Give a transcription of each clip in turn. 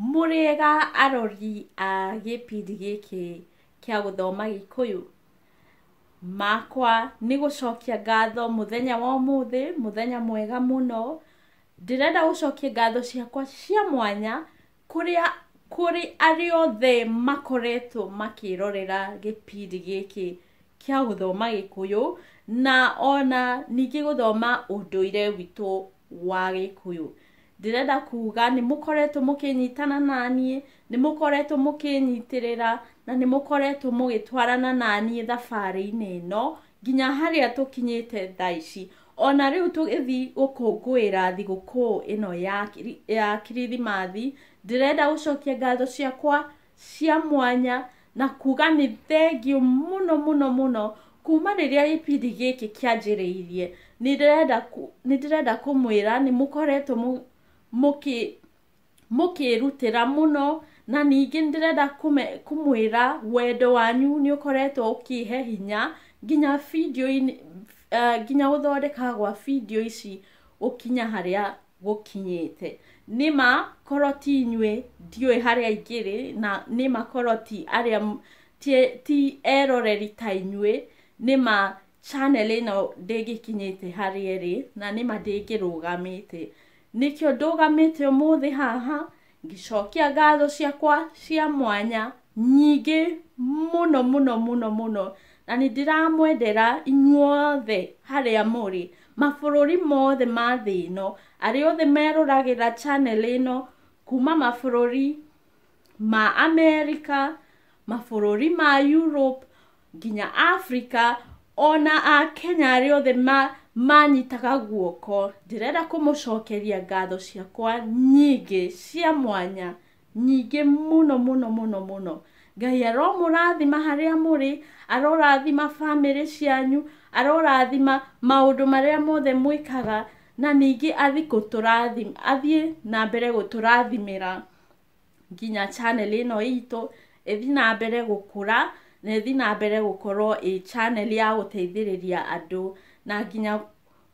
Mũrĩega arori a gĩbindi gĩkĩ kĩa gũthoma Gĩkũyũ? Makwa nĩ gũcokia ngatho mũthenya wa ũmũthĩ, mũthenya mwega mũno. Ndĩrenda gũcokia ngatho ciakwa cia mwanya kũrĩa kũrĩ arĩa othe makoretwo makĩrorera gĩbindi gĩkĩ kĩa gũthoma Gĩkũyũ na ona ningĩ gũthoma ũndũire witũ wa Gĩkũyũ. Ndĩrenda kuga nĩ mũkoretwo mũkĩnyitana naniĩ, nĩ mũkoretwo mũkĩnyitĩrĩra na nĩ mũkoretwo mũgĩtwarana naniĩ thabarĩ-inĩ ĩno nginya harĩa tũkinyĩte thaa ici. Ona rĩu tũgĩthiĩ gũkũngũĩra thigũkũ ĩno ya kirithimathi, ndĩrenda gũcokia ngatho ciakwa cia mwanya na kuga nĩ thengiũ mũno mũno mũno kuma rĩrĩa gĩbindi gĩkĩ kĩanjĩrĩirie. Nĩ ndĩrenda kũmwĩra nĩ mũkoretwo mũkĩrutĩra mũno, na ningĩ nĩ ndĩrenda kũmwĩra wendo wanyu nĩ ũkoretwo ũkĩhe hinya nginya bindio-inĩ, nginya gũthondeka gwa bindio ici gũkinya harĩa gũkinyĩte. Nĩma korwo ti inyuĩ ndiũĩ harĩa ingĩrĩ, na nĩma korwo ti arĩa ti eroreri ta inyuĩ, nĩma channel ĩno ndĩngĩkinyĩte harĩa ĩrĩ, na nĩma ndĩngĩrũgamĩte. Nĩkĩo ndũgamĩte ũmũthĩ haha ngĩcokia ngatho ciakwa cia mwanya nyingĩ mũno mũno mũno mũno, na nĩ ndĩramwendera inyuothe harĩa mũrĩ, mabũrũri mothe ma thĩ ĩno, arĩa othe meroragĩra channel ĩno kuma mabũrũri ma America, mabũrũri ma Europe, nginya Africa, ona Akenya arĩa othe manyitaga guoko. Ndĩrenda kũmũcokeria ngatho ciakwa nyingĩ cia mwanya, nyingĩ mũno mũno mũno mũno. Ngai aromũrathima harĩa mũrĩ, arorathima bamĩrĩ cianyu, arorathima maũndũ marĩa mothe mwĩkaga, na ningĩ athiĩ na mbere gũtũrathimĩra nginya channel ĩno itũ ĩthiĩ na mbere gũkũra na ĩthiĩ na mbere gũkorwo ĩ channel ya gũteithĩrĩria andũ na nginya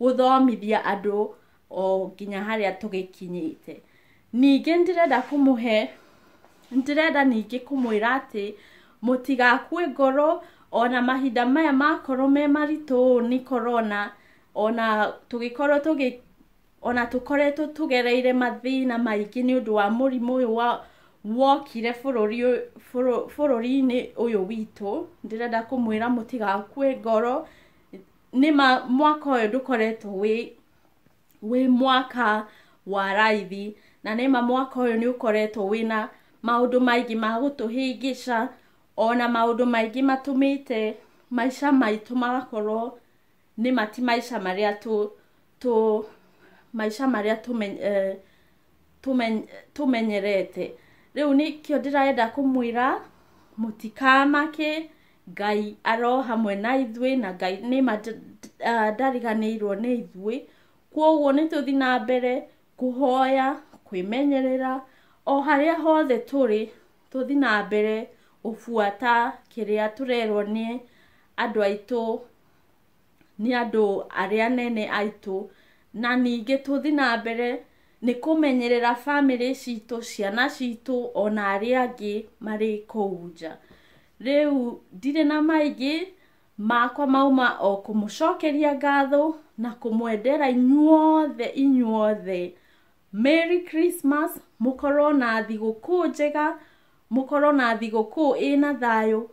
gũthomithia andũ o nginya harĩa tũgĩkinyĩte. Ningĩ nĩndĩrenda kũmũhe, nĩndĩrenda ningĩ kũmwĩra atĩ mũtigakue ngoro ona mahinda maya makorwo me maritũ ũũ nĩ corona, ona tũgĩkorwo tũgĩ ona tũkoretwo tũgereire mathĩna maingĩ nĩ ũndũ wa mũrimũ ũyũ wa wokire bũrũri-inĩ ũyũ witũ. Ndĩrenda kũmwĩra mũtigakue ngoro, nĩma mwaka ũyũ ndũkoretwo wĩ mwaka wa raithi, na nĩma mwaka ũyũ nĩ ũkoretwo wĩna maũndũ maingĩ ma gũtũhĩngĩca, ona maũndũ maingĩ matũmĩte maica maitũ magakorwo nĩma ti maica marĩa maica marĩa tũmenyerete. Rĩu nĩkĩo ndĩrenda kũmwĩra mũtikamake, Ngai aro hamwe na ithuĩ, na Ngai nĩma ndariganĩirwo nĩ ithuĩ. Koguo nĩ tũthiĩ na mbere kũhoya, kwĩmenyerera, o harĩa hothe tũrĩ, tũthiĩ na mbere gũbuata kĩrĩa tũrerwo nĩ andũ aitũ, nĩ andũ arĩa anene aitũ, na ningĩ tũthiĩ na mbere nĩ kũmenyerera bamĩrĩ citũ, ciana citũ, ona arĩa angĩ marĩ kũu nja. Rĩu ndirĩ na maingĩ makwa mauma o kũmũcokeria ngatho na kũmwendera inyuothe inyuothe Merry Christmas, mũkorwo na thigũkũ njega, mũkorwo na thigũkũ ĩna thayũ,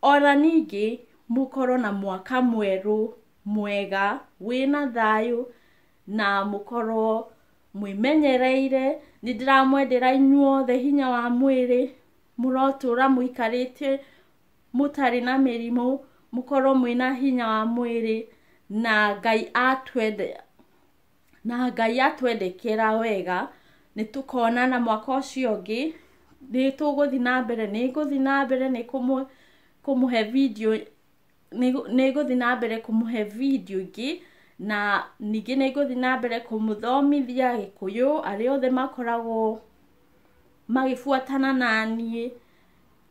ona ningĩ mũkorwo na mwaka mwerũ mwega wĩna thayũ, na mũkorwo mwĩmenyereire. Nĩ ndĩramwendera inyuothe hinya wa mwĩrĩ, mũrotũra mũikarĩte mũtarĩ na mĩrimũ, mũkorwo mwĩna hinya wa mwĩrĩ, na Ngai atwende, na Ngai atwendekera wega, nĩ tũkonana mwaka ũcio ũngĩ. Nĩ tũgũthiĩ na mbere, nĩ ngũthiĩ na mbere nĩ kũmũhe video, nĩ ngũthiĩ na mbere kũmũhe video ingĩ, na ningĩ nĩ ngũthiĩ na mbere kũmũthomithia Gĩkũyũ arĩa othe makoragwo magĩbuatana naniĩ,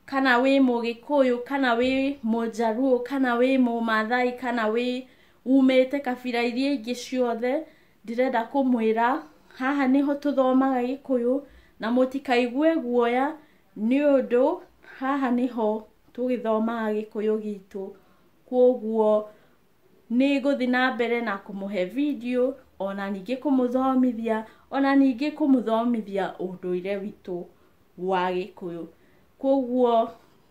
kana wĩ Mũgĩkũyũ, kana wĩ Mũjaluo, kana wĩ Mũmathai, kana wĩ umĩte kabira iria ingĩ ciothe. Ndĩrenda kũmwĩra haha nĩho tũthomaga Gĩkũyũ, Na mũtikaigue guoya nĩ ũndũ haha nĩho tũgĩthomaga gĩkũyũ gitũ. Koguo nĩ ngũthiĩ na mbere na kũmũhe video, ona ningĩ kũmũthomithia, ona ningĩ kũmũthomithia ũndũire witũ wa gĩkũyũ. Koguo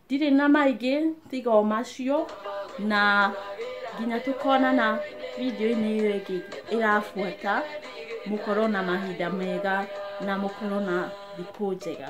ndirĩ na maingĩ tiga o macio, na nginya tũkonana video-inĩ ĩyo ĩngĩ ĩrabuata. Mũkorwo na mahinda mega na mũkorwo na thikũ njega.